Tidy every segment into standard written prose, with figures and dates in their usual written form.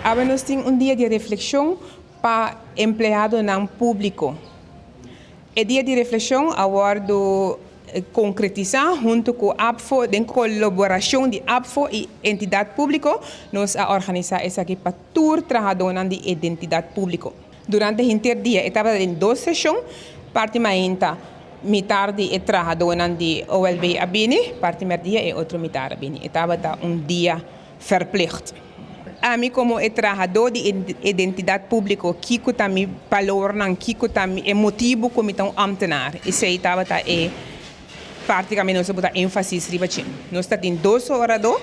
Awe nos tin un dia di reflekshon pa empleadonan públiko. E dia di reflekshon a wòrdu konkretisá huntu ku ABVO den kolaborashon di ABVO i Entidat Públiko. Nos a organisá esaki pa tur trahadónan di Entidat Públiko. Durante henter dia e tabata den dos seshon, parti mainta mitar di e trahadónan di OLB a bini, parti mèrdia e otro mitar a bini. E tabata un dia verplicht. Ami komo e trahadó di Identidat Públiko, kiko ta mi balornan, kiko ta e motibu ku mi ta un ámtenar? Esei tabata e parti ku ami nos a buta énfasis riba dje. Nos ta tin dos oradó.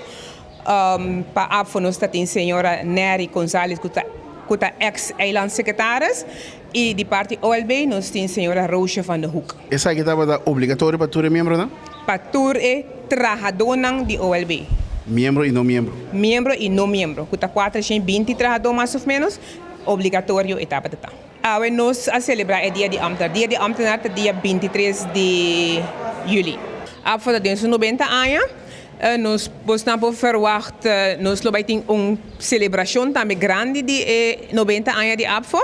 Pa ABVO nos ta tin señora Nery Gonzalez ku ta ku ta eks eilandsecretaris i di parti OLB nos tin señora Roosje van de Hoek. Esaki tabata obligatorio pa tur e miembronan? Pa tur e trahadónan di OLB. Miembro i no miembro? Miembro i no miembro, ku ta 420 trahadó mas òf ménos, obligatorio e tabata ta. Awe nos a selebrá e Dia di Ámtenar. Dia di Ámtenar ta dia 23 di yüli. ABVO ta den su 90 aña. Nos bosnan por verwagt nos lo bai tin un selebrashon tambe grandi di e 90 aña di ABVO.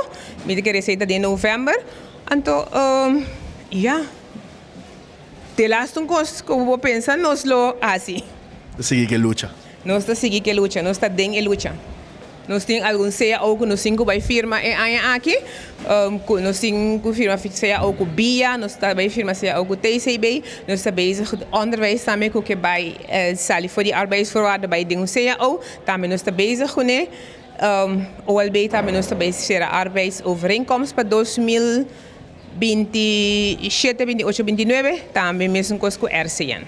Mi ta kere esei ta den novèmber. Anto, ya, te laatste un kos ku bo pensa nos lo hasi. Ta sigui ku e lucha. Nos ta sigui ku e lucha. Nos ta den e lucha. Nos tin algun cao ku nos tin ku bai firma e aña aki. Ku nos tin ku firma cao ku bia, nos ta bai firma cao ku TCB. Nos ta bezig ku onderwijs tambe ku ke bai sali for di arbeidsvoorwaarden bai den un cao. Tambe nos ta bezig kuné. OLB tambe nos ta bai sera arbeidsovereenkomst pa 2027, 28, 29. Tambe mesun kos ku RCN.